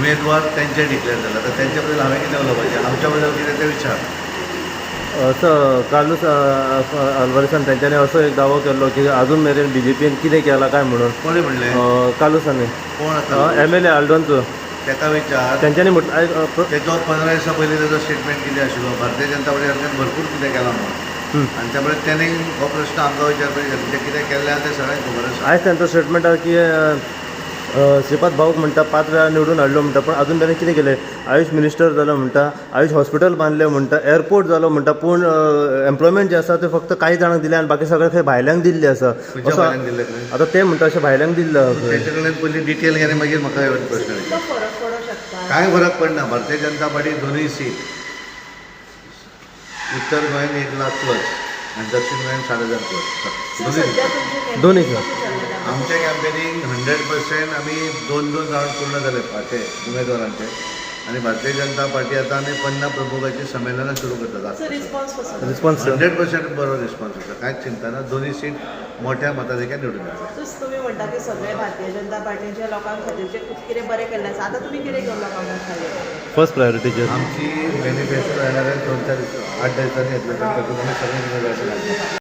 उमेदवार त्यांचे डिक्लेअर जाला, तर त्यांच्या बद्दल हांवें कितें उलोवपाचें? आमच्या बद्दल कितें तें विचार. असो कार्लूस अल्वारिसान तेंच्यांनी असो एक दावो केल्लो की अजून मेरेन बीजेपीन कितें केलां काय म्हणून. कोणी म्हणलें? कार्लूसांनी. कोण आतां? एमएलए आल्डोनचो. तेका विचार. तेंच्यांनी म्हटलं तेजो 15 दिसां पयलीं तेजो स्टेटमेंट कितें आशिल्लो? भारतीय जनता पार्टी सारक्यान भरपूर कितें केलां म्हणून. आनी त्यामुळे तेणी हो प्रश्न आमकां विचारपाक जाय. तें कितें केल्लें आहा तें सगळ्यांक खबर आसा. आयज तेंचो स्टेटमेंट आहा की श्रीपाद भाऊक म्हणटा 5 वेळा निवडून हाडलो म्हणटा, पूण अजून मेरेन कितें केलें? आयुष मिनिस्टर जालो म्हणटा, आयुष हॉस्पिटल बांदलें म्हणटा, एअरपोर्ट जालो म्हणटा, पूण एम्प्लॉयमेंट जें आसा तें फक्त कांय जाणांक दिलें आनी बाकी सगळें खंय भायल्यांक दिल्लें आसा. खंयच्या असो भायल्यांक दिल्लें खंय? आतां ते म्हणटा अशें भायल्यांक दिल्लें आसा खंय. तेचे कडल्यान पयलीं डिटेल घे आनी मागीर म्हाका हे प्रश्न कितलो विचार. फरक पडूंक शकता? कांय फरक पडना. भारतीय जनता पार्टी दोनूय सीट, उत्तर गोंयान 1 लाख प्लस आनी दक्षिण गोंयान 60,000 प्लस. सर, दोनूय. सध्या तुमचें campaign दोन्ही, सर. कशें चल्लां? आमचें कॅम्पेनींग 100%. आमी दोन दोन रावंड पूर्ण जाले पाचे उमेदवारांचे आनी भारतीय जनता पार्टी आतां आमी पन्ना प्रमुखाची संमेलनां सुरू करतात. सर, रिस्पॉन्स कसो? रिस्पॉन्स? 100% बरो रिस्पॉन्स आसा. कांयच चिंता ना. दोनूय सीट मोठ्या मताधिक्यान निवडून येतले. सर, तुमी म्हणटा की सगळे भारतीय जनता पार्टीच्या लोकां खातीर जे खूब कितें बरें केल्लें आसा, आतां तुमी कितें घेवन लोकां मुखार येता? फर्स्ट प्रायोरिटीचेर. आमची मॅनिफेस्टो येणार आहे 2-4 दिवस, 8 दिवसांनी येतले. तातूंत आमी सगळे उमेदवार घालतले.